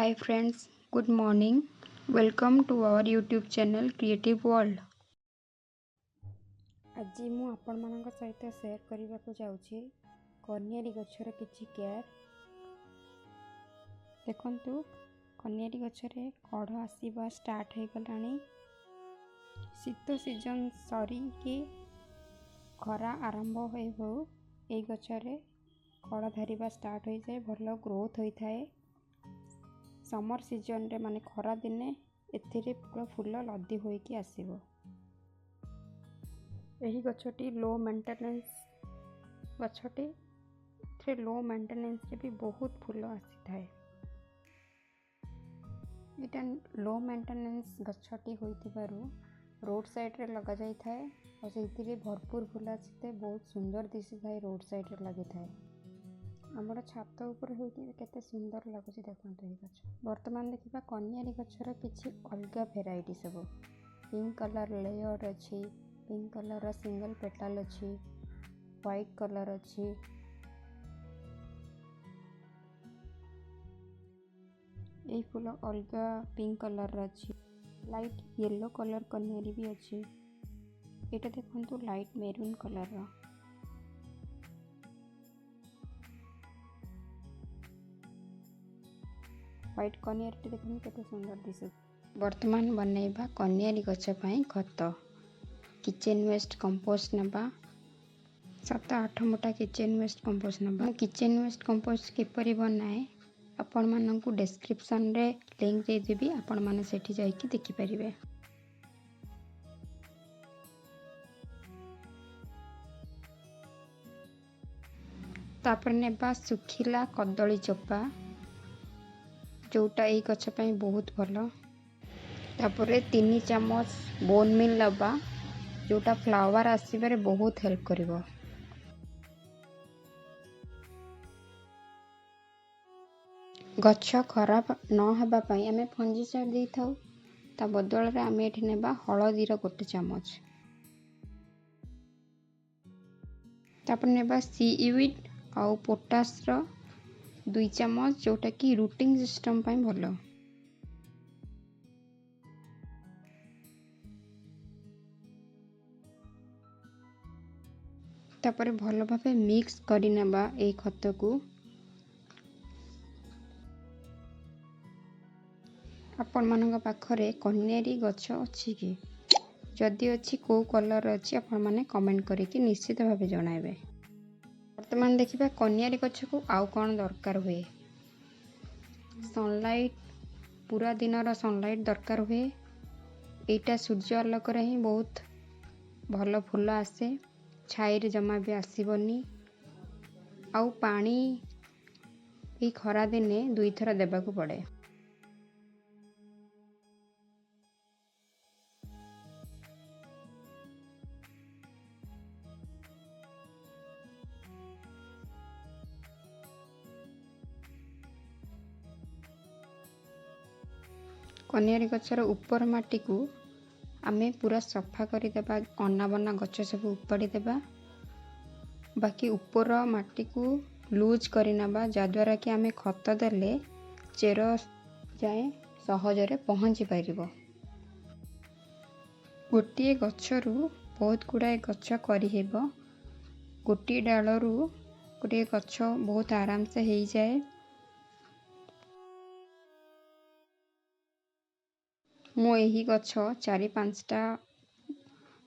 Hi friends, good morning. Welcome to our YouTube channel Creative World. ଆଜି ମୁଁ ଆପଣମାନଙ୍କ ସହିତ ସେୟାର କରିବାକୁ ଯାଉଛି କନିଆରୀ ଗଛର କିଛି କେୟାର। ଦେଖନ୍ତୁ, କନିଆରୀ ଗଛରେ କଢ଼ ଆସିବା ଷ୍ଟାର୍ଟ ହୋଇଗଲାଣି। ଶୀତ ସିଜନ୍ ସରିକି ଖରା ଆରମ୍ଭ ହେଉ ହେଉ ଏଇ ଗଛରେ କଢ଼ ଧରିବା ଷ୍ଟାର୍ଟ ହୋଇଯାଏ, ଭଲ ଗ୍ରୋଥ୍ ହୋଇଥାଏ। ସମର୍ ସିଜନ୍ରେ, ମାନେ ଖରା ଦିନେ, ଏଥିରେ ପୁରା ଫୁଲ ଲଦି ହୋଇକି ଆସିବ। ଏହି ଗଛଟି ଲୋ ମେଣ୍ଟେନାନ୍ସ ଗଛଟି। ଏଥିରେ ଲୋ ମେଣ୍ଟେନାନ୍ସରେ ବି ବହୁତ ଫୁଲ ଆସିଥାଏ। ଏଇଟା ଲୋ ମେଣ୍ଟେନାନ୍ସ ଗଛଟି ହୋଇଥିବାରୁ ରୋଡ଼ ସାଇଡ଼୍ରେ ଲଗାଯାଇଥାଏ ଆଉ ସେଇଥିରେ ଭରପୁର ଫୁଲ ଆସିଥାଏ, ବହୁତ ସୁନ୍ଦର ଦିଶିଥାଏ, ରୋଡ଼ ସାଇଡ଼୍ରେ ଲାଗିଥାଏ। ଆମର ଛାତ ଉପରେ ହୋଇକି ବି କେତେ ସୁନ୍ଦର ଲାଗୁଛି ଦେଖନ୍ତୁ ଏଇ ଗଛ। ବର୍ତ୍ତମାନ ଦେଖିବା କନିଆରୀ ଗଛର କିଛି ଅଲଗା ଭେରାଇଟି ସବୁ। ପିଙ୍କ କଲର୍ ଲେୟର୍ ଅଛି, ପିଙ୍କ କଲର୍ର ସିଙ୍ଗଲ୍ ପେଟାଲ୍ ଅଛି, ହ୍ୱାଇଟ୍ କଲର୍ ଅଛି। ଏଇ ଫୁଲ ଅଲଗା ପିଙ୍କ କଲର୍ର ଅଛି, ଲାଇଟ୍ ୟେଲୋ କଲର୍ କନିଆରୀ ବି ଅଛି। ଏଇଟା ଦେଖନ୍ତୁ, ଲାଇଟ୍ ମେରୁନ୍ କଲର୍ର। ହ୍ୱାଇଟ୍ କନିଆରୀଟି ଦେଖନ୍ତୁ କେତେ ସୁନ୍ଦର ଦିଶୁଛି। ବର୍ତ୍ତମାନ ବନେଇବା କନିଆରୀ ଗଛ ପାଇଁ ଖତ। କିଚେନ୍ ୱେଷ୍ଟ କମ୍ପୋଷ୍ଟ ନେବା, 7-8 ମୁଠା କିଚେନ୍ ୱେଷ୍ଟ କମ୍ପୋଷ୍ଟ ନେବା। ମୁଁ କିଚେନ୍ ୱେଷ୍ଟ କମ୍ପୋଷ୍ଟ କିପରି ବନାଏ, ଆପଣମାନଙ୍କୁ ଡେସ୍କ୍ରିପସନ୍ରେ ଲିଙ୍କ୍ ଦେଇଦେବି, ଆପଣମାନେ ସେଠି ଯାଇକି ଦେଖିପାରିବେ। ତାପରେ ନେବା ଶୁଖିଲା କଦଳୀ ଚୋପା, ଯେଉଁଟା ଏଇ ଗଛ ପାଇଁ ବହୁତ ଭଲ। ତାପରେ 3 ଚାମଚ ବୋନ୍ ମିଲ୍ ନେବା, ଯେଉଁଟା ଫ୍ଲାୱାର ଆସିବାରେ ବହୁତ ହେଲ୍ପ କରିବ। ଗଛ ଖରାପ ନ ହେବା ପାଇଁ ଆମେ ଫଞ୍ଜିସାଇଡ଼୍ ଦେଇଥାଉ। ତା ବଦଳରେ ଆମେ ଏଠି ନେବା ହଳଦୀର 1 ଚାମଚ। ତାପରେ ନେବା ସିୱିଡ୍ ଆଉ ପୋଟାସର 2 ଚାମଚ, ଯେଉଁଟାକି ରୁଟିଂ ସିଷ୍ଟମ୍ ପାଇଁ ଭଲ। ତାପରେ ଭଲ ଭାବେ ମିକ୍ସ କରିନେବା ଏଇ ଖତକୁ। ଆପଣମାନଙ୍କ ପାଖରେ କନିଆରୀ ଗଛ ଅଛି କି? ଯଦି ଅଛି, କେଉଁ କଲର୍ ଅଛି, ଆପଣମାନେ କମେଣ୍ଟ କରିକି ନିଶ୍ଚିତ ଭାବେ ଜଣାଇବେ। ବର୍ତ୍ତମାନ ଦେଖିବା କନିଆରୀ ଗଛକୁ ଆଉ କ'ଣ ଦରକାର ହୁଏ। ସନଲାଇଟ୍, ପୁରା ଦିନର ସନଲାଇଟ୍ ଦରକାର ହୁଏ। ଏଇଟା ସୂର୍ଯ୍ୟ ଆଲୋକରେ ହିଁ ବହୁତ ଭଲ ଫୁଲ ଆସେ, ଛାଇରେ ଜମା ବି ଆସିବନି। ଆଉ ପାଣି ଏଇ ଖରାଦିନେ 2ଥର ଦେବାକୁ ପଡ଼େ। କନିଆରୀ ଗଛର ଉପର ମାଟିକୁ ଆମେ ପୁରା ସଫା କରିଦେବା, ଅନାବନା ଗଛ ସବୁ ଉପାଡ଼ି ଦେବା। ବାକି ଉପର ମାଟିକୁ ଲୁଜ୍ କରିନେବା, ଯାହାଦ୍ୱାରା କି ଆମେ ଖତ ଦେଲେ ଚେର ଯାଏଁ ସହଜରେ ପହଞ୍ଚି ପାରିବ। ଗୋଟିଏ ଗଛରୁ ବହୁତ ଗୁଡ଼ାଏ ଗଛ କରିହେବ। ଗୋଟିଏ ଡାଳରୁ ଗୋଟିଏ ଗଛ ବହୁତ ଆରାମସେ ହେଇଯାଏ। ମୁଁ ଏହି ଗଛ 4-5ଟା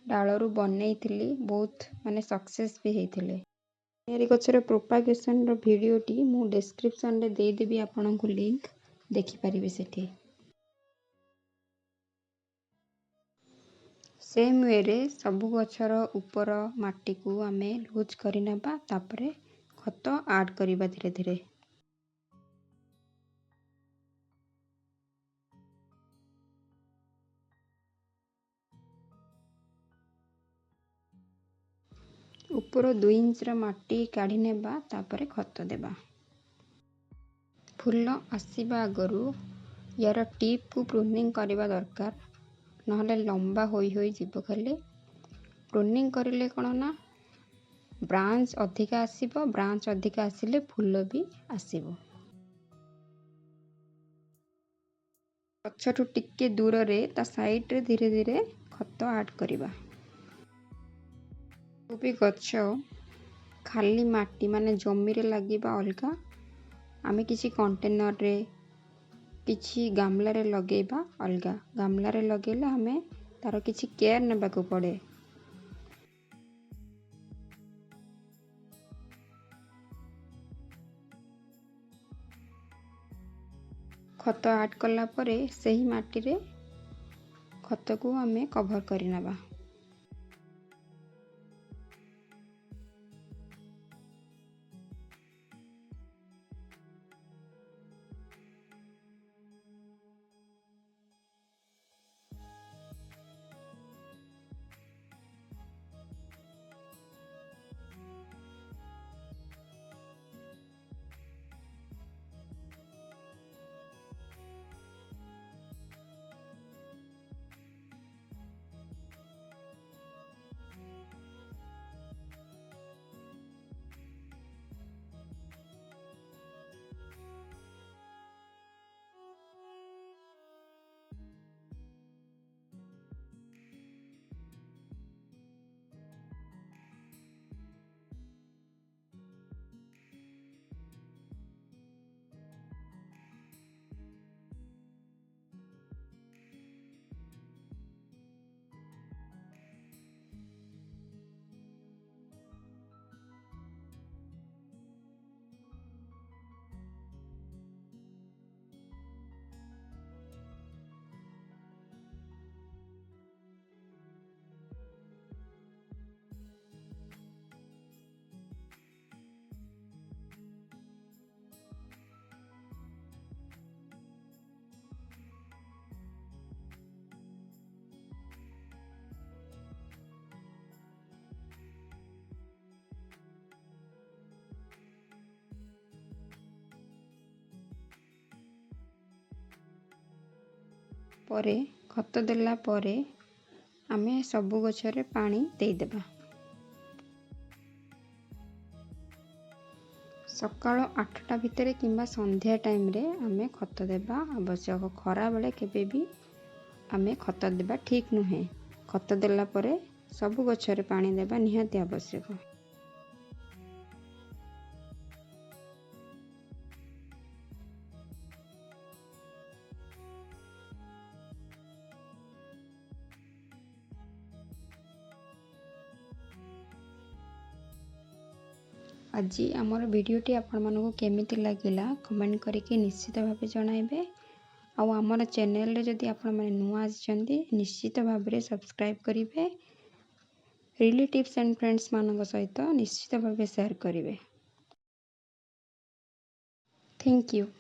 ଡାଳରୁ ବନେଇଥିଲି, ବହୁତ ମାନେ ସକ୍ସେସ୍ ବି ହେଇଥିଲେ। କନିଆରୀ ଗଛର ପ୍ରୋପାଗେସନ୍ର ଭିଡ଼ିଓଟି ମୁଁ ଡେସ୍କ୍ରିପସନ୍ରେ ଦେଇଦେବି ଆପଣଙ୍କୁ ଲିଙ୍କ୍, ଦେଖିପାରିବେ ସେଠି। ସେମ୍ ୱେରେ ସବୁ ଗଛର ଉପର ମାଟିକୁ ଆମେ ଲୁଜ୍ କରିନେବା, ତାପରେ ଖତ ଆଡ଼୍ କରିବା ଧୀରେ ଧୀରେ। ଉପର 2 ଇଞ୍ଚର ମାଟି କାଢ଼ି ନେବା, ତାପରେ ଖତ ଦେବା। ଫୁଲ ଆସିବା ଆଗରୁ ୟାର ଟିପ୍କୁ ପ୍ରୁନିଂ କରିବା ଦରକାର, ନହେଲେ ଲମ୍ବା ହୋଇ ହୋଇ ଯିବ ଖାଲି। ପ୍ରୁନିଂ କରିଲେ କ'ଣ ନା ବ୍ରାଞ୍ଚ ଅଧିକା ଆସିବ, ବ୍ରାଞ୍ଚ ଅଧିକା ଆସିଲେ ଫୁଲ ବି ଆସିବ। ଗଛଠୁ ଟିକେ ଦୂରରେ ତା ସାଇଡ଼ରେ ଧୀରେ ଧୀରେ ଖତ ଆଡ଼୍ କରିବା। ବି ଗଛ ଖାଲି ମାଟି ମାନେ ଜମିରେ ଲାଗିବା ଅଲଗା, ଆମେ କିଛି କଣ୍ଟେନରରେ, କିଛି ଗାମଲାରେ ଲଗେଇବା ଅଲଗା। ଗାମଲାରେ ଲଗେଇଲେ ଆମେ ତା'ର କିଛି କେୟାର ନେବାକୁ ପଡ଼େ। ଖତ ଆଡ଼୍ କଲା ପରେ ସେହି ମାଟିରେ ଖତକୁ ଆମେ କଭର୍ କରିନେବା। ପରେ ଖତ ଦେଲା ପରେ ଆମେ ସବୁ ଗଛରେ ପାଣି ଦେଇଦେବା। ସକାଳ 8ଟା ଭିତରେ କିମ୍ବା ସନ୍ଧ୍ୟା ଟାଇମ୍ରେ ଆମେ ଖତ ଦେବା ଆବଶ୍ୟକ। ଖରାବେଳେ କେବେ ବି ଆମେ ଖତ ଦେବା ଠିକ୍ ନୁହେଁ। ଖତ ଦେଲା ପରେ ସବୁ ଗଛରେ ପାଣି ଦେବା ନିହାତି ଆବଶ୍ୟକ। ଆଜି ଆମର ଭିଡ଼ିଓଟି ଆପଣମାନଙ୍କୁ କେମିତି ଲାଗିଲା କମେଣ୍ଟ କରିକି ନିଶ୍ଚିତ ଭାବେ ଜଣାଇବେ। ଆଉ ଆମର ଚ୍ୟାନେଲରେ ଯଦି ଆପଣମାନେ ନୂଆ ଆସିଛନ୍ତି, ନିଶ୍ଚିତ ଭାବରେ ସବସ୍କ୍ରାଇବ୍ କରିବେ। ରିଲେଟିଭ୍ସ ଆଣ୍ଡ ଫ୍ରେଣ୍ଡସ୍ମାନଙ୍କ ସହିତ ନିଶ୍ଚିତ ଭାବେ ସେୟାର କରିବେ। Thank you.